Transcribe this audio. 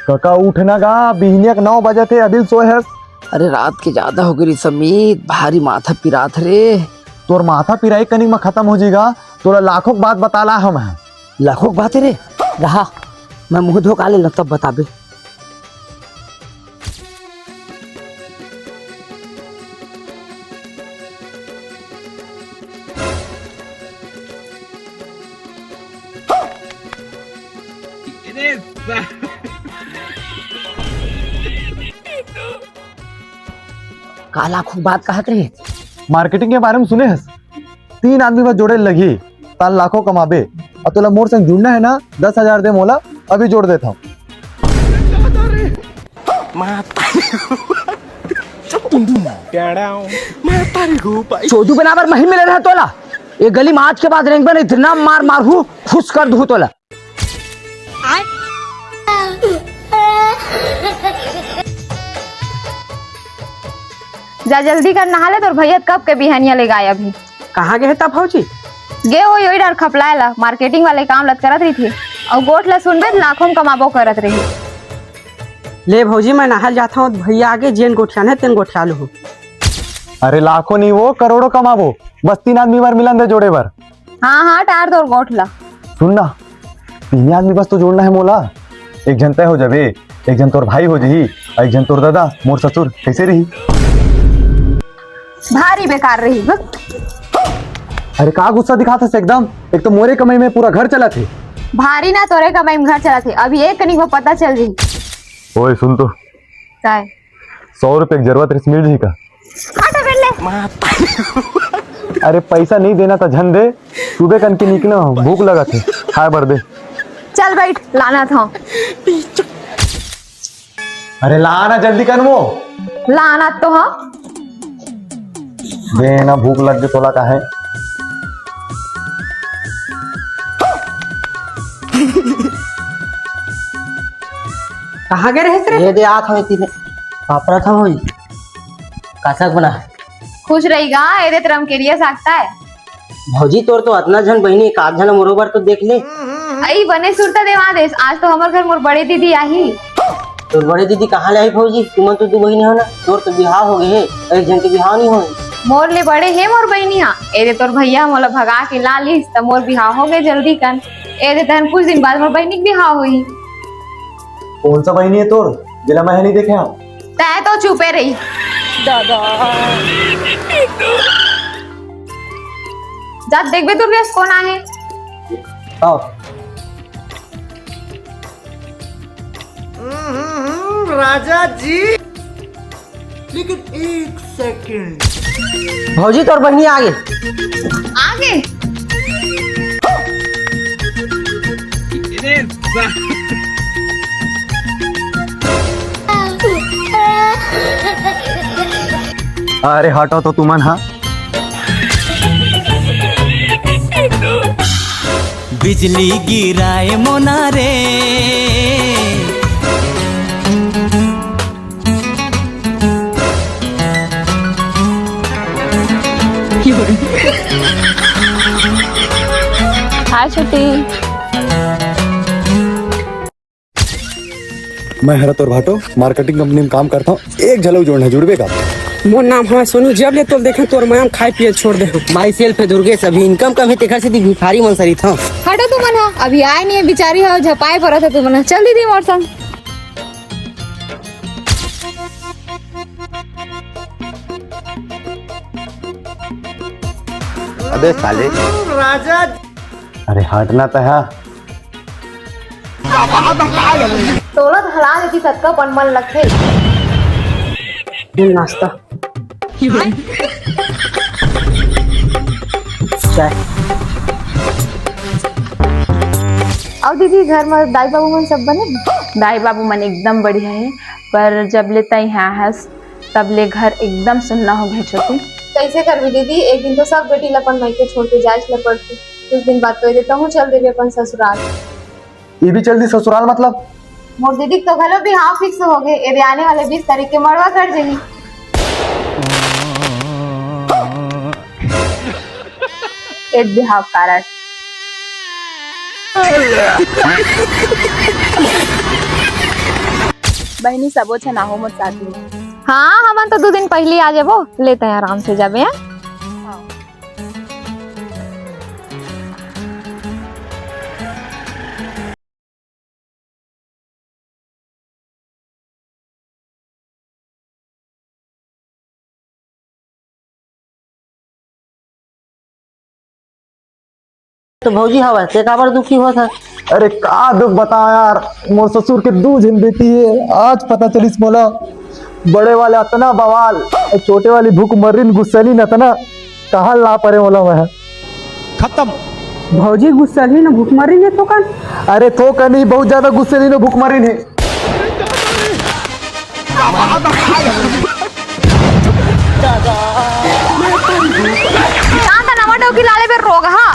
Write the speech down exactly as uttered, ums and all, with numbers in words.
कका, उठ ना गा, बिहनिया के नौ बजत हे, अभी ले सोए हस। अरे, रात के जादा हो गे रे समीत, भारी माथा पिरात रे। तोर माथा पिराई कनिक म खतम हो जाही गा, तोला लाखों के बात बता ला हम। लाखों के बात हे रे, रहा, मैं मुंह धो के आ ले तब बताबे। का लाखों के बात कहत रहे? मार्केटिंग के बारे में सुने हस? तीन आदमी बस जोड़े लगही, त लाखों कमाबे। अउ तोला मोर संग जुड़ना हे ना, दस हजार दे मोला, अभी जोड़ देथंव। चोदू बना बर मही मिले रहा तोला। ये गली में आज के बाद रेंगबे ना, इतना मार मारहूं, फुस कर दूं तोला। जा जल्दी कर, नहा ले, तोर भैया कब के बिहनिया ले गायब हे। कहाँ गे हे त भौजी? गे हो योई डर खपलाए ला, मार्केटिंग वाले काम लत करत रहिथे, अउ गोठ ला सुनबे त लाखों में कमाबो करत रही। ले भौजी, मैं नहा ले जात हंव, भैया आगे जेन गोठियाना हे तेन गोठिया लूहू। अरे लाखों नहीं वो, करोड़ों कमाबो, बस तीन आदमी बर मिलन दे जोड़े बर। हाँ, हाँ, टार तोर गोठ ला। सुन ना, तीन आदमी बस तो जोड़ना हे मोला। एक झन तय हो जाबे, एक झन तोर भाई हो जाही, अउ एक झन तोर दादा, मोर ससुर, कइसे रही? भारी बेकार रही, बस। अरे का गुस्सा दिखात हस एकदम? एक तो मोरे कमाई में पूरा घर चलत हे। भारी ना तोरे कमाई में घर चलत हे, अभी एक कनिक में पता चल जाही। ओए सुन तो। काय? सौ रुपये के जरूरत रहिस, मिल जाही का? हट बे ले। अरे पैसा नहीं देना त झन दे, सुबह कन के निकले हो, भूख लगत हे, खाए बर दे। चल बैठ, लानत हंव। अरे ला ना जल्दी कन वो। लानत तो हंव। दे ना, भूख लग गे तोला काहे? कहाँ गे रहे रे? ये दे आत हवे तीने। पापड़ा था होई। कासक बना। खुश रही गा, एदे तरम केरिया सागता है। भौजी, तोर तो अतना झन बहिनी, एक आध झन मोरो बर तो देख ले। अई बने सुरता देवा देस, आज तो हमर घर मोर बड़े दीदी आही। तोर बड़े दीदी कहाँ ले आही भौजी? तुमन तो दू बहिनी हो ना, तोर तो बिहाव हो गे हे, एक झन के बिहाव नहीं होय। मोर ले बड़े हे मोर बहिनी हा, एदे तोर भैया मोला भगा के ला लिस, त मोर बिहाव हो गे जल्दी कन। एदे तहन कुछ दिन बाद मोर बहिनी के बिहाव होही। कौन सा बहिनी है तोर, जेला मैं नहीं देखे हूँ? तै तो चुपे रही। दादा। जा देखबे दुर्गेश, कौन आहे? आओ। हम्म, राजा जी। लेकिन एक सेकंड। भौजी, तोर बहिनी आगे। आगे? अरे हटो तो तुमन हा। बिजली गिराए मोना रे। हाय छुट्टी। मैं हरा तोर भाटो, मार्केटिंग कंपनी में काम करता हूँ। एक झलक जोड़ना जुड़बे का? मोर नाम हवा सोनू, जब ले तोल देखे तोर मया में खाए पिए छोड़ दे। माई सेल्फ है दुर्गेश, अभी इनकम कम है तेखर से भिखारी मन सरी था। हटो तुमन हा, अभी आए नहीं है बिचारी हा, झपाए पड़ा था तुमन हा। चल दीदी मोर संग। अबे साले। राजा। अरे हटना तो है। तोला तो हला देती, कतका पन मन लगथे। नाश्ता। चाय। अउ दीदी, घर में दाई बाबू मन सब बने? दाई बाबू मन एकदम बढ़िया है, पर जब ले तई यहाँ हस, तब ले घर एकदम सुन्ना हो गए छोटू। कैसे करबी दीदी, एक दिन तो सब बेटी ला अपन मायके छोड़ के जाए ला पड़ती। कुछ दिन बाद तो ये देता हूँ, चल देबे अपन ससुराल। ये भी चल दी ससुराल मतलब? मोर दीदी के तो घलो बिहाव फिक्स हो गए, एदे आने वाले बीस तारीख के मड़वा कर देही। एक बिहाव कारड। बहिनी, सबो झन आहू मोर साथ में। हाँ, हमन तो दू दिन पहिली आ जाबो, लेते हैं आराम से जाबे, हैं? तो भौजी हवय, ते काबर दुखी होत हस? अरे का दुख बता यार, मोर ससुर के दू झन बेटी हे, आज पता चलिस मोला। बड़े वाले अतना बवाल, अउ छोटे वाली भूख मर्रिन गुस्सैलिन अतना, कहाँ ला परे मोला मैं। खत्म। भौजी गुस्सैलिन भूख मर्रिन हे थोकन। अरे थोकन नहीं, बहुत ज्यादा गुस्सैलिन भूख मर्रिन हे। चांद नवा डौकी लाले बे रोगहा।